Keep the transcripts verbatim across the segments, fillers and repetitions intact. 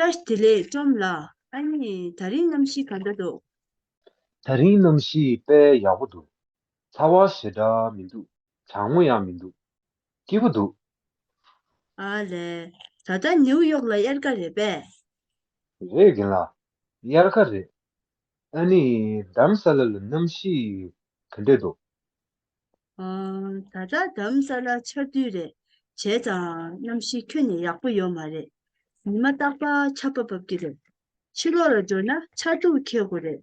བཀྲ་ཤིས་བདེ་ལེགས་ཀྲོམ་ལགས། ཨ་ནི་ད་རིང་གནམ་གཤིས་ག་འདྲ་འདུག? ད་རིང་གནམ་གཤིས་དཔེ་ཡག་པོ་འདུག་ཚ་བ་ཞེ་དྲག་མི་འདུག་གྲང་མོ་ཡང་མི་འདུག་སྐྱིད་པོ་འདུག་ཨ་ལས། ད་ལྟ་ནིའུ་ཡོག་ལ་དབྱར་ཁ་རེད་པས། རེད་རྒན་ལགས། དབྱར་ཁ་རེད། ཨ་ནི་དྷ་རམ་ས་ལ་ལ་གནམ་གཤིས་ག་འདྲས་འདུག་ཨ། ད་ལྟ་དྷ་རམ་ས་ལ་ཆར་དུས་རེད། བྱས་ཙང་གནམ་གཤིས་ཁྱོན་ནས་ཡག་པོ་ཡོད་མ་རེད། ཉི་མ་རྟག་པར་ཆར་པ་བབས་ཀྱི་རེད། ཕྱི་ལོགས་ལ་འགྲོ་ན་ཆར་གདུགས་འཁྱེར་དགོས་རེད།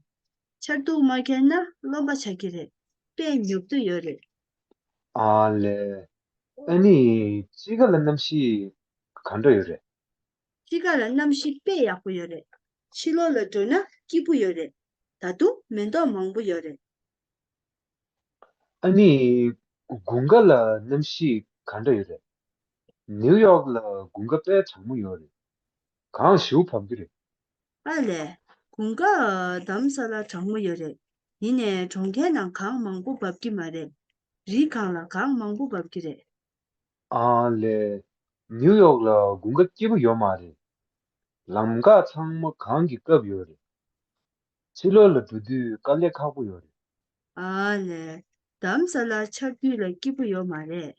ཆར་གདུགས་མ་འཁྱེར་ན་རློན་པ་ཆགས་ཀྱི་རེད། དཔེ་ཉོབ་ཏོ་ཡོད་རེད། ཨ་ལས། ཨ་ནི་དཔྱིད་ཀ་ལ་གནམ་གཤིས་ག་འདྲ་ཡོད་རེད། དཔྱིད་ཀ་ལ་གནམ་གཤིས་དཔེ་ཡག་པོ་ཡོད་རེད། ཕྱི་ལོགས་ལ་འགྲོ་ན་སྐྱིད་པོ་ཡོད་རེད། ད་དུང་མེ་ཏོག་མང་པོ་ཡོད་རེད། ཨ་ནི་དགུན་ཁ་ལ་གནམ་གཤིས་ག་འདྲ་ཡོད་རེད། ནིའུ་ཡོག་ལ་དགུན་ཁ་དཔེ་གྲང་མོ་ཡོད་རེད། གངས་ཞེ་པོ་བབས་ཀྱི་རེད། ཨ་ལས། དགུན་ཁ་དྷ་རམ་ས་ལ་གྲང་མོ་ཡོད་རེད། ཡིན་ནའི་གྲོང་ཁྱེར་ནང་གངས་མང་པོ་བབས་ཀྱི་མ་རེད། རི་སྒང་ལ་གངས་མང་པོ་བབས་ཀྱི་རེད། ཨ་ལས། ནིའུ་ཡོག་ལ་དགུན་ཁ་སྐྱིད་པོ་ཡོད་མ་རེད། ལམ་འགག་ཚང་མ་གངས་ཀྱིས་བཀབ་ཡོད་རེད། ཕྱི་ལོགས་ལ་འགྲོ་དུས་དཀའ་ལས་ཁག་པོ་ཡོད་རེད། ཨ་ལས། དྷ་རམ་ས་ལ་ཆར་དུས་ལ་སྐྱིད་པོ་ཡོད་མ་རེད།